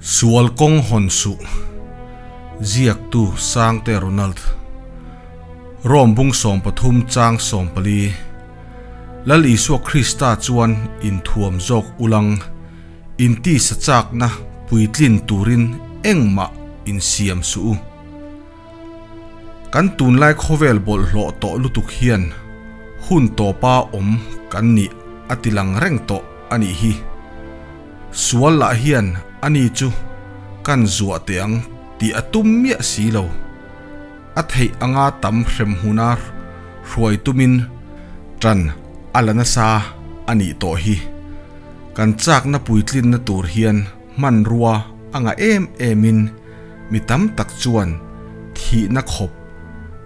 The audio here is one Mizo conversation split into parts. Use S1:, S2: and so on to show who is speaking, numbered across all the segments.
S1: Sual kawng hawn suh, Ziaktu Sangte Ronald, Rom bung 13 chang 14, Lal Isua Krista chuan inthuam zawk ulang, inti sa chakna puitlin turin engmah insiam suh u. Kan tunlai khawvel bawlhhlawh tawh lutuk hian hun tawpa awm kan nih a tilang reng tawh a nih hi. Sual lah hian ani chu kan zuah teh ang tih a tum miah si lo. A theih anga tam hrem hmuna hruai tumin ṭan a la nasa a nih tawh hi. Kan chakna puitlinna tur hian hmanrua a ngah em emin mi tam tak chuan thihna khawp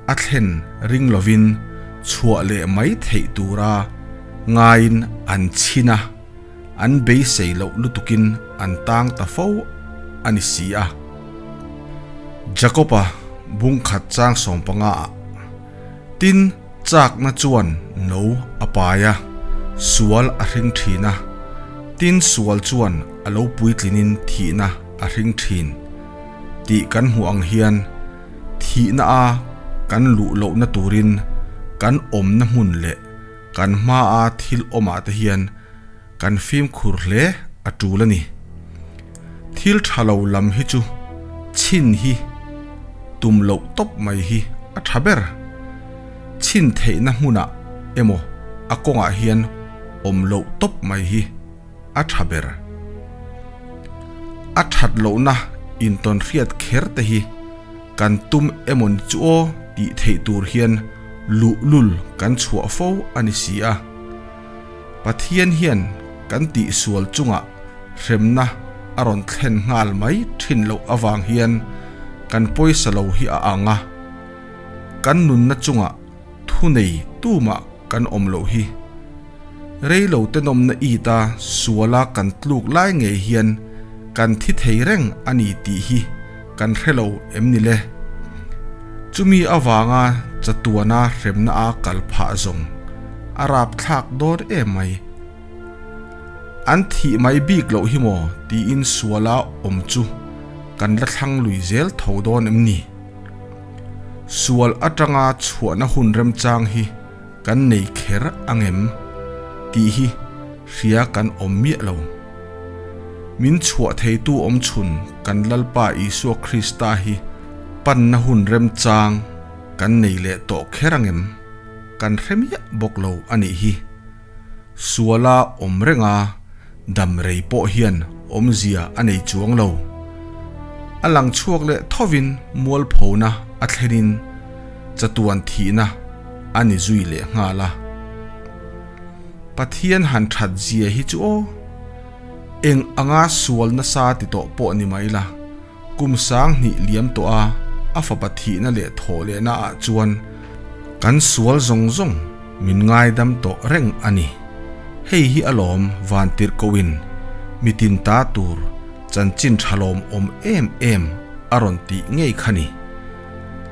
S1: a thlen ring lovin chhuah leh mai theih tura ngaiin an chhin a. An beisei loh lutukin an tang ta fo a ni si a. Jakob-a bung khat chang 15 ah tin chakna chuan no a pai a, sual a hring thin a, tin sual chuan a lo puitlinin thihna a hring thin tih kan hmuh ang hian thihna a kan luh lohna turin kan awmna hmun leh Kan hmaa thil awmah te hian kan fimkhur hle a tul a ni. Thil tha lo lam hi chu chhin hi tum loh tawp mai hi a tha ber. Chhin theihna hmunah emaw a kawngah hian awm loh tawp mai hi a tha ber. A that lohna intawnhriat kher te hi kan tum emaw ni chu aw tih theih tur hian luhlul kan chhuah fo a ni si a. Pathian hian kan tihsual chungah hremna a rawn thlen nghal mai thin loh avang hian kan pawisa lo hi a ang a, kan nunna chungah thunei tumah kan awm loh hi. Reilo tenawmna it a suala kan tluk lai ngei hian kan thi thei reng a ni tih hi kan hre lo em ni le? Chumi avanga chatuana hremna a kal phah zawng a rapthlak dawn em mai. An thih mai bik loh hi maw tiin suala awm chu kan la thlang lui zel tho dawn em ni? Sual atanga chhuahna hun remchang hi kan nei kher angem tih hi hria kan awm miah lo. Min chhuah theitu awmchhun kan Lalpa Isua Krista hi panna hun remchang kan nei leh tawh kher angem kan hre miah bawk lo a nih hi. Suala awm renga dam rei pawh hian awmzia a nei chuang lo. A lang chhuak leh thovin mualphona a thlenin chatuan thihna a ni zui leh nghal a. Pathian han that zia hi chu aw! Eng anga sual nasa ti tawh pawh ni mai la, kum 2000 liam tawh a a fapa thihna leh thawh lehna ah chuan kan sual zawng zawng min ngaidam tawh reng a ni. Hei hi alawm vantirhkohin mitin ta tur chanchin thalawm awm em em a rawn tih ngei kha ni.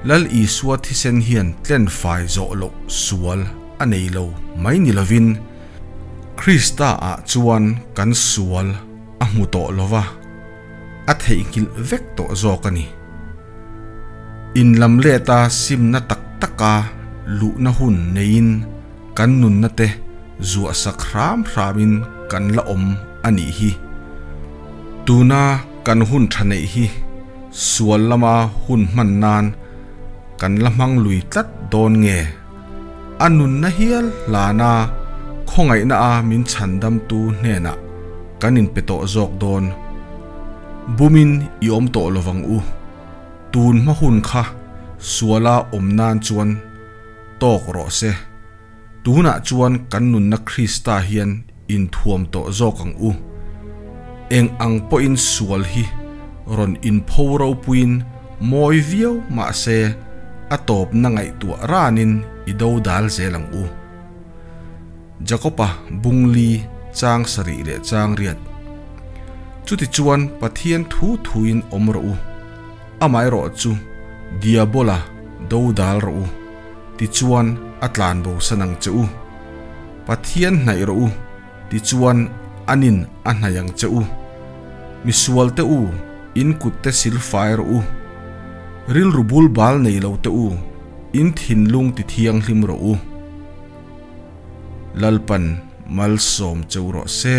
S1: Lal Isua thisen hian tlen fai zawh loh sual a nei lo mai ni lovin Krista ah chuan kan sual a hmu tawh lova, a theihnghilh vek tawh zawk a ni. In lam leta simna tak taka luhna hun neiin kan nunna te zuah sak hram hramin kan la awm a nih hi. Tuna kan hun tha neih hi sual lama hun hman nan kan la hmang lui tlat dawn nge? A nunna hial hlana khawngaihna a min chhandamtu hnenah kan inpe tawh zawk dawn. Bumin i awm tawh lovang u. Tun hma hun kha suala awm nan chuan tawk rawh se. Tunah chuan kan nunna Krista hian inthuam tawh zawk ang u. Eng ang pawhin sual hi rawn inpho ropuiin mawi viau mah se a tawpna ngaihtuah ranin i do dal zel ang u. Jakob-a bungli chang sarih leh chang riat. Chutichuan Pathian thu thuin awm rawh u, amaherawh chu Diabola do dal rawh u, tichuan a tlan bosan ang che u. Pathian hnaih rawh u, tichuan anin a hnaih ang che u. Misualte u, In kutte sil fai rawh u. Rilru bul bal nei lo te u, in thinlung ti thianghlim rawh u. Lalpan malsawm cheu rawh se.